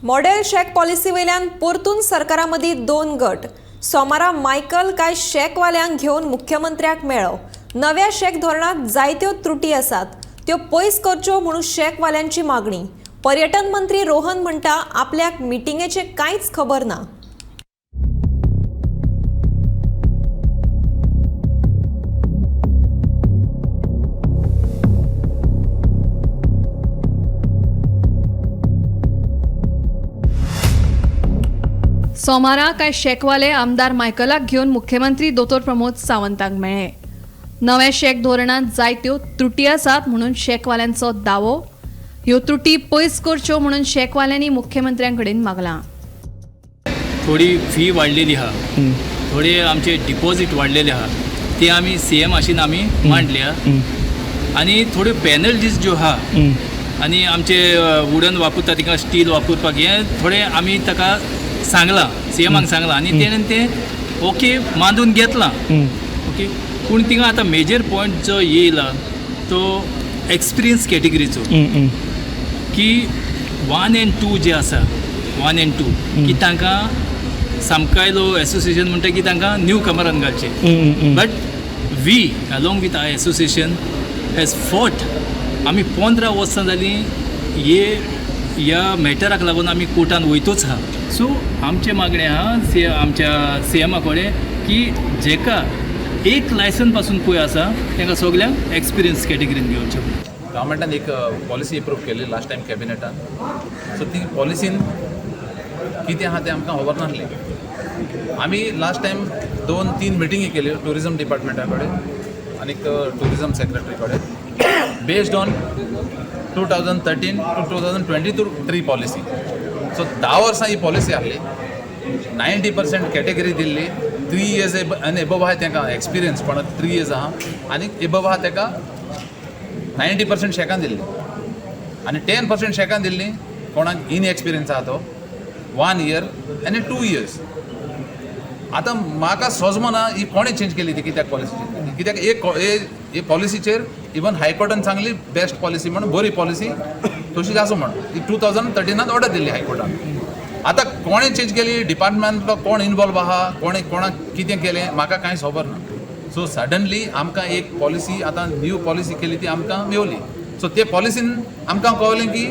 Model shack policy वयल्यान परतून सरकारा मदीं दोन गट. सोमारा मायकल कांय शॅकवाल्यांक घेवन मुख्यमंत्र्याक मेळ्ळो. नव्या शॅक धोरणांत जायत्यो त्रुटी आसात, त्यो पयस करच्यो म्हणून शॅकवाल्यांची मागणी. पर्यटन मंत्री रोहन म्हणटा आपल्याक मिटिंगेचें कांयच खबर ना. सोमारा कांय शॅकवाले आमदार मायकलाक घेवन मुख्यमंत्री दोतोर प्रमोद सावंताक मेळ्ळे. नव्या शॅक धोरणांत जायत्यो त्रुटी आसात म्हणून शॅकवाल्यांचो दावो. ह्यो त्रुटी पयस करच्यो म्हणून शॅकवाल्यांनी मुख्यमंत्र्यां कडेन मागलां. थोडी फी वाडलेली आहा, थोडे आमचे डिपॉझीट वाडलेले आहा, ते आमी सी एम आशीन आमी मांडल्या. आनी थोड्यो पॅनल्टीज ज्यो आहा आनी आमचे वुडन वापरता तिका स्टील वापरपाक हें थोडें आमी ताका सांगलां, सी एमाक सांगलां आनी तेणेन तें ओके मानून घेतलां. ओके, पूण थिंगा आतां मेजर पॉयंट जो येयला तो एक्सपिरियन्स कॅटेगरीचो की 1 एंड 2 जे आसा, 1 एंड 2 की तांकां सामकायलो एसोसिएशन म्हणटा की तांकां न्यू कमरान घालचें. But we along with our association has fought. आमी 15 वर्सां जालीं हे ह्या मॅटराक लागून आमी कोर्टान वयतूच आहा. सो आमचें मागणें आहा सी आमच्या सी एमा कडेन की जेका एक लायसन पासून पळय आसा तांकां सगल्यांक एक्सपिरियन्स कॅटेगरीन घेवचें. गव्हर्मेंटान एक पॉलिसी एप्रूव केली लास्ट टायम कॅबिनेटान. सो ती पॉलिसीन कितें आहा तें आमकां खबर नासलें. आमी लास्ट टायम 2-3 मिटिंगी केल्यो ट्युरिजम डिपार्टमेंटा कडेन आनीक ट्युरिजम सेक्रेटरी कडेन based on 2013 to 2022-3 policy. So 10 वर्सां ही पॉलिसी आहली, 90% कॅटेगरी दिल्ली, 3 इयर्स आनी एबव आहा तेंकां एक्सपिरियन्स कोणाक 3 इयर्स आहा आनी एबव आहा तेका 90% शॅकान दिल्ली आनी 10% शॅकान दिल्ली कोणाक इनएक्सपिरियन्स आहा तो 1 इयर आनी 2 इयर्स. आतां म्हाका सोजमना ही कोणें चेंज केली ती, कित्याक पॉलिसी चेंज केली, कित्याक एक हे पॉलिसीचेर इवन हायकोर्टान सांगली बेस्ट पॉलिसी म्हण, बरी पॉलिसी तशीच आसूं म्हण. ही 2013 ऑर्डर दिल्ली हायकोर्टान. आतां कोणें चेंज केली, डिपार्टमेंटांतलो कोण इनवॉल्व आहा, कोणें कोणाक कितें केलें म्हाका कांयच खबर ना. सो सडनली आमकां एक पॉलिसी आतां न्यू पॉलिसी केली ती आमकां मेवली. सो ते पॉलिसीन आमकां कळ्ळें की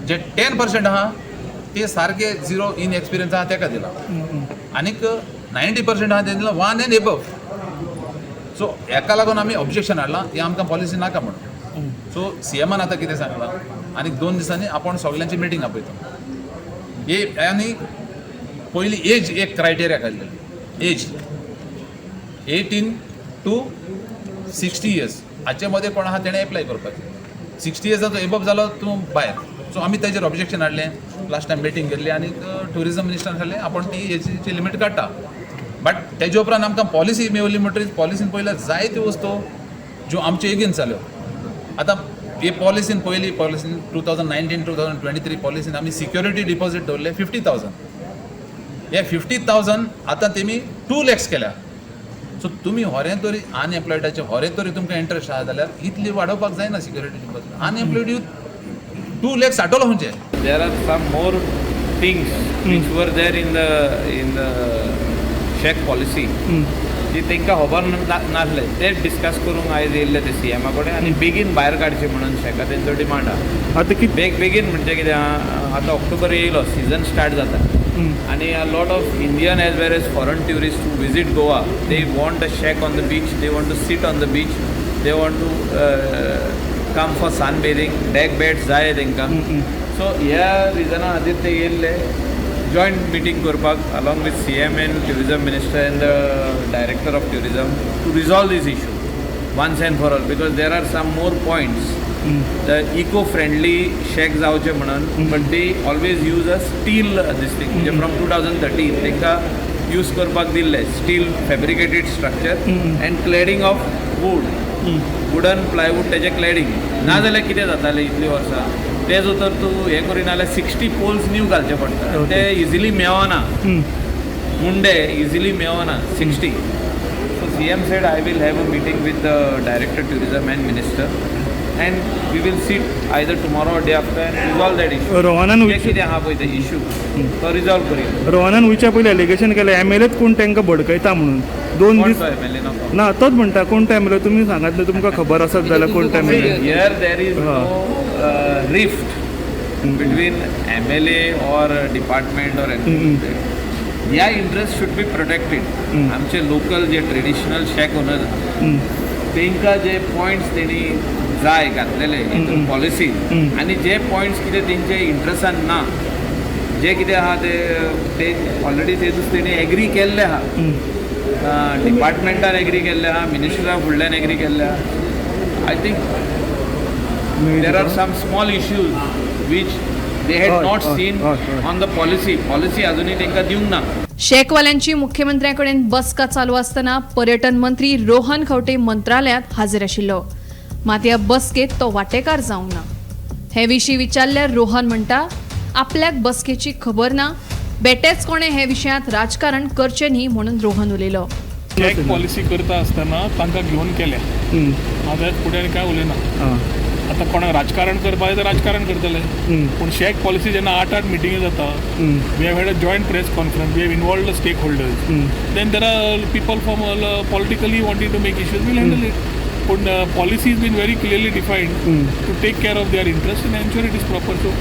जे 10% आहा ते सारके झिरो इन एक्सपिरियन्स आहा तेका दिला आनीक 90% आहा ते दिला 1 एंड एबव. सो हेका लागून आमी ऑब्जेक्शन हाडलां, हें आमकां पॉलिसी नाका म्हणून. सो सी एमान आतां कितें सांगलां, आनीक 2 दिसांनी आपूण सगल्यांची मिटींग आपयता. हे आनी पयली एज एक क्रायटेरिया काडलेली, एज 18 to 60 years हाचे मदें कोण आहा तेणें एप्लाय करपाचें. 60 इयर्साचो एबव जालो तूं भायर. सो आमी तेजेर ऑब्जेक्शन हाडलें, लास्ट टायम मिटींग केल्ली आनी ट्युरिजम मिनिस्टरान सांगलें आपूण ती एजीची लिमीट काडटा. बट तेजे उपरांत आमकां पॉलिसी मेवली म्हणटरीच पॉलिसीन पयल्यार जायत्यो वस्तू ज्यो आमच्यो एगेन्स्ट जाल्यो. आतां हे पॉलिसीन पयली पॉलिसीन 2019 2023 पॉलिसीन आमी सिक्युरिटी डिपॉझीट दवरले 50,000. हे 50,000 आतां तेमी 2 लॅक्स केल्या. सो तुमी होरें तरी अनएम्प्लॉयडाचें होरें तरी तुमकां इंट्रस्ट आहा जाल्यार इतली वाडोवपाक जायना security deposit. Unemployed youth 2 lakhs आटोलो खंयचे. There are some more things which were there in the shack policy जी तांकां खबर नासले, ते डिस्कस करूंक आयज येयल्ले ते सी एमा कडेन आनी बेगीन भायर काडचे म्हणून शॅका तेंचो डिमांड आहा. आतां कित बेगीन म्हणजे कितें आहा, आतां ऑक्टोबर येयलो, सिजन स्टार्ट जाता आनी a lot of Indian as well as foreign tourist to visit Goa, they want a shack on the beach, they want to sit on the beach, they want to come for sun bathing, deck beds जाय तांकां. So ह्या रिजना खातीर ते येयल्ले joint meeting करपाक along with C M and tourism minister and the director of tourism to resolve this issue once and for all, because there are some more points. The eco friendly shack जावचे म्हणून, but they always use a steel this thing. म्हणजे from 2013 तांकां use करपाक दिल्ले steel fabricated structure and cladding of wood, wooden plywood तेजें क्लॅडींग. नाजाल्यार कितें जातालें इतलीं वर्सां ते जर तर तूं हें करिना जाल्यार 60 पोल्स न्यू घालचे पडटा, ते easily मेवना, Munde easily मेवना 60. So C M said I will have a meeting with the director tourism and minister. And we will sit either tomorrow or day after and resolve that issue. रोहनान जे कितें आहा पळय ते issue तो resolve करूया. रोहनान वयच्या पयलीं allegation केलें, M L H कोण तांकां भडकयता म्हणून दोन कोण दीस. तो एमएलए नको. ना, तोच म्हणटा, कोण तो एम एल ए, तुमी सांगात न्हू, तुमकां खबर आसत जाल्यार कोण तो M L A. Here there is no rift between MLA or department or anything. ह्या इंटरेस्ट should be protected. आमचे लोकल जे ट्रेडिशनल शॅक ओनर, तांकां जे पॉयंट्स तेणी जाय घातलेले हितून पॉलिसी आनी जे पॉयंट्स कितें तेंचे इंट्रस्टान ना, जे कितें आहा ते ते ऑलरेडी तेतूच तेणी एग्री केल्ले आहा, डिपार्टमेंटान एग्री केल्ले आहा, मिनिस्टरा फुडल्यान एग्री केल्ले आहा. I think there are some small issues which they had not seen हय, हय. on the policy. Policy अजूनही तांकां दिवंक ना. शेकवाल्यांची मुख्यमंत्र्या कडेन बसका चालू आसतना पर्यटन मंत्री रोहन खंवटे मंत्रालयांत हाजीर आशिल्लो. मात ह्या बसकेत तो वांटेकार जावंक ना. हे विशीं विचारल्यार रोहन म्हणटा, आपल्याक बसकेची खबर ना. बेटेच कोणें हे विशयांत राजकारण करचें न्ही म्हणून रोहन उलयलो. शॅक पॉलिसी करता आसतना तांकां घेवन केल्या. हांव त्याच फुडें आनी कांय उलयना. आतां कोणाक राजकारण करपाक जाय तर राजकारण करतले, पूण शॅक पॉलिसी जेन्ना आठ आठ मिटिंगी जाता, we have had a joint press conference, we have involved the stakeholders, then there are people from politically wanting to make issues, we'll handle it. पूण policy is been very clearly defined to take care of their interest and ensure it is proper. So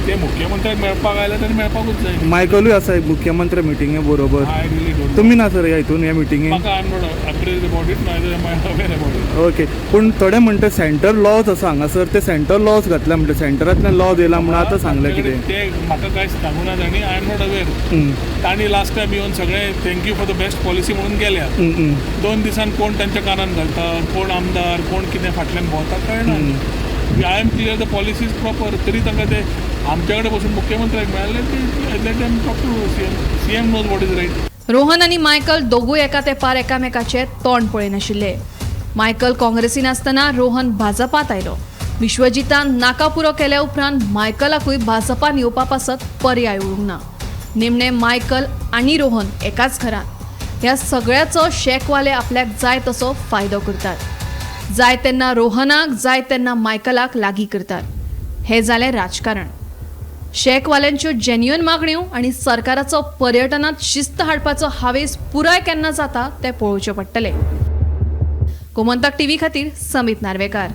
ते मुख्यमंत्र्याक मेळपाक आयले ताणें मेळपाकूच जाय. मायकलूय आसा मुख्यमंत्री मिटिंगे बरोबर. I really don't. तुमी ना सर ह्या हितून, ह्या मिटिंगेन? म्हाका, I am not apprised about it, neither am I aware about it. Okay, पूण थोडे म्हणटा सेंटर लॉज आसा हांगासर, ते सेंटर लॉज घातल्या म्हणटा, सेंटरांतल्यान लॉज येयला म्हणून आतां सांगलें कितें. ते म्हाका कांय सांगू ना तांणी. I am not aware. तांणी लास्ट टायम येवन सगळे "Thank you for the best policy" म्हणून गेल्या. 2 दिसान कोण तांच्या कानान घालता, कोण आमदार, कोण कितें फाटल्यान भोंवता, कळना. I am clear the policy is proper. तरी तांकां ते आमच्या कडेन बसून मुख्यमंत्र्याक मेळ्ळे ते, let them talk to CM. CM knows what is right. Rohan आनी मायकल दोगूय एका तेंपार एकामेकाचे तोंड पळयनाशिल्ले. मायकल काँग्रेसीन आसतना रोहन भाजपात आयलो. विश्वजितान नाकापुरो केल्या उपरांत मायकलाकूय भाजपान येवपा पासत पर्याय उरूंक ना. निमणे मायकल आनी रोहन एकाच घरांत. ह्या सगळ्याचो शेकवाले आपल्याक जाय तसो फायदो करतात. जाय तेन्ना रोहनाक, जाय तेन्ना मायकलाक लागीं करतात. हें जालें राजकारण. शेकवाल्यांच्यो जेन्युअन मागण्यो आनी सरकाराचो पर्यटनात शिस्त हाडपाचो हावेस पुराय केन्ना जाता तें पळोवचें पडटलें. गोमंतक टीव्ही खातीर समित नार्वेकार.